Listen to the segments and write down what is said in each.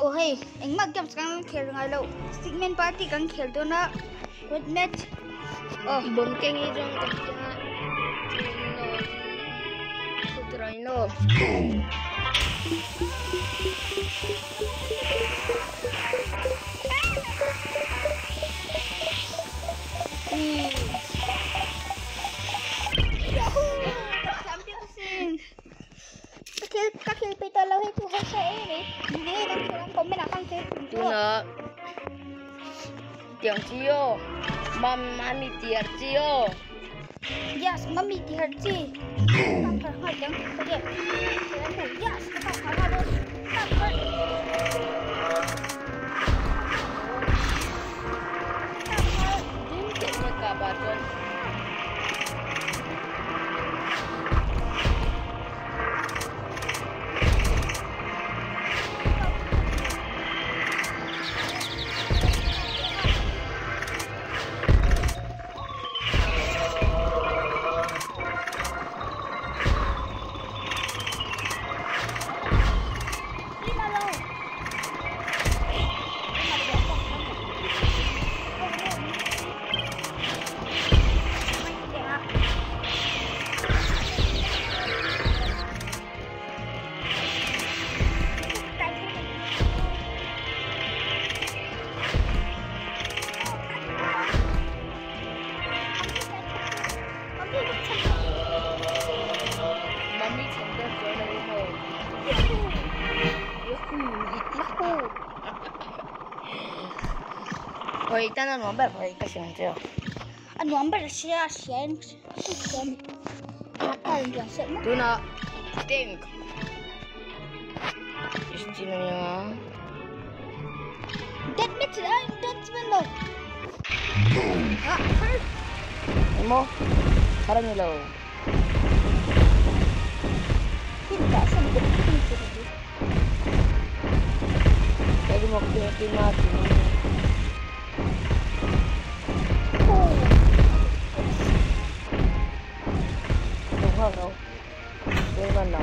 Aw hei engmah games kan khel ngai lo stickman party kan khel dawn a quick match aw bawm keng hi chuan ka piang a chuan Ka khel peih tawh lo hei chu harsa em mai nge kan khel ang comment ah khan sawi thung chu tuna tiang chi aw mam mami tiar chi aw yes mami tiar chi ka phar nghal tiang okay yes ka phar nghal dawn ka phar ding te nge ka ba chuan Mami chhan deuh chuan lo maw? Yahoo! Hoi tan a nuam ber hoi ka hriat ang che. A nuam ber sia a hria in Tuna tank Christine ania. Dead match ai dead man lo. Ah, Emo thar ani lo. Tin ta san duk tin chu ni. Pwede mo kima Oh. Đúng không đâu? Nhưng mà nó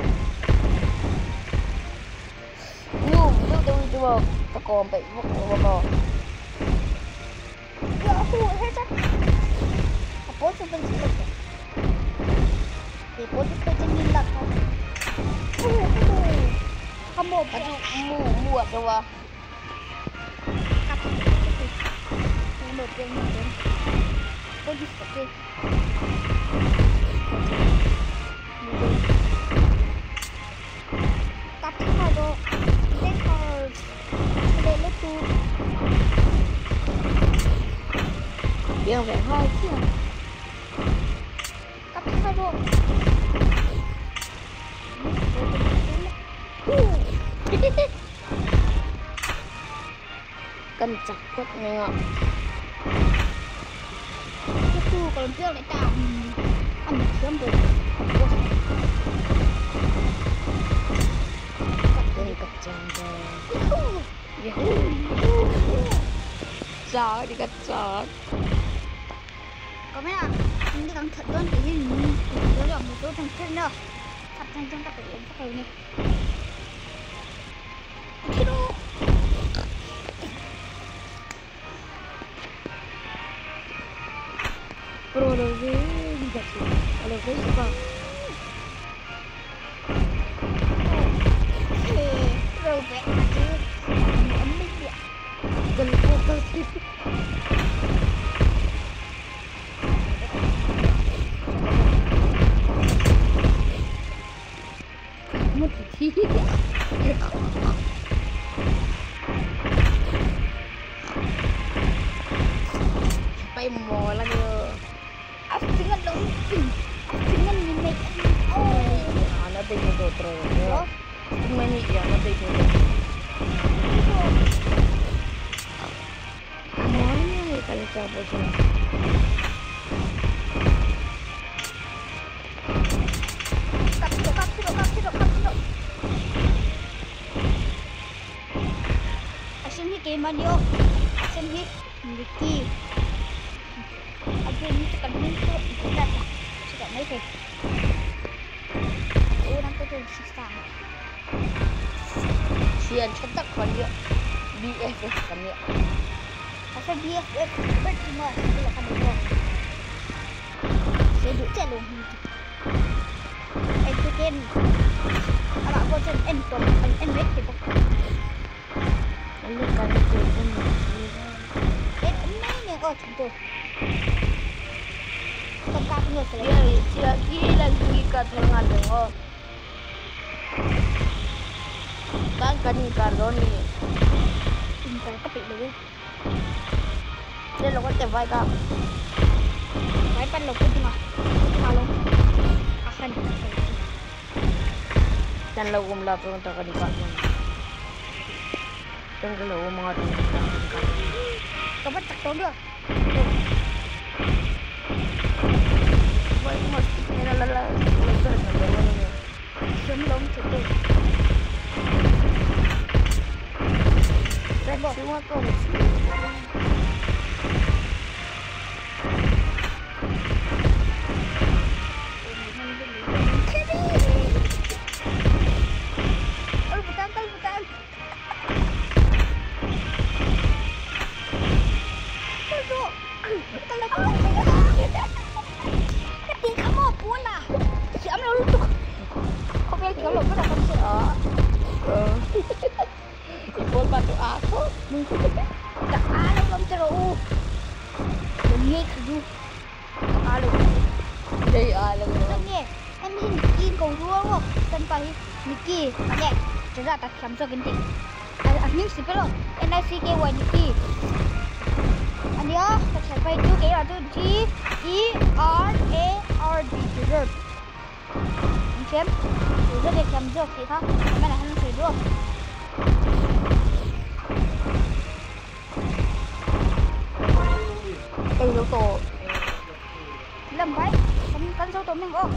Nu, nu tôi chưa có còn bị mất rồi. Yahoo, here's a A both of them together. They both put in the luck. Come on, À chú mù mù à đâu à? Biết không phải hai chứ. Cần chặt quất này ạ. Còn riêng lại tạo ăn kiếm được Đây cặp chàng rồi. Yahoo. Chó đi cắt chó. Có mấy ạ, những cái thật đơn thì như là một số thằng trên nữa. Thật thành trong các cái các cái này. Kilo. Pro lo ve đi gặp Lo ve sao? Rồi vẽ chứ. Ấm mình điện. Cần cô cơ Mất thì Bay mò là nhờ. À, chính là đúng. Chính là nhìn này. À, nó bị một đồ rồi. Mani ya, nó bị một đồ. Amanya kalau cabut Cặp kilo, cặp kilo, cặp kilo. Asan hi kay Manyo. Asan hi Ricky. Again, ito kan nito. Ito Suka may kay. Unang ko to sa Thian tha tak kan nia. BFF kan nia. Pasal BFF percuma sila kan ito. Saya duk cek lu. En ama ko chen en to en en mek ti bok. Ano kan ko en En mai ne o chen to. Tong ka no sila. Siya kila ki ka thanga lengo. Kan kan kar do ni. In ka ka pi le. Thế là có thể vai cả. Vai pan lo pud ma. Malo. Akan. Tan lo gum la pun ta kan ka. Tan ka lo mga tan ka. Kapat tak to do. Vai masti na la la. Sum lom chu to. Cuma ko. Al butang kal butang. Kal do. Kal la. Ti kamo pula. Si am lo tu. Ko pel ki lo pula kan se. Ah. Ipol pa to ako. Tagalog ang taro. Lumik du. Tagalog. Đây à là Nghe, em hi Nikki cầu đua không? Tân pa hi Nikki. Ane, chara ta kham so kinti. A nim sipelo. N I C K Y Nikki. Ania, ta chai pai tu ke ra tu G E R A R D Gerard. Anh xem, rất đẹp làm dược thì khác, mà là hắn sửa được. Ê nó to. Làm vậy, kan kan sâu tụi mình ô.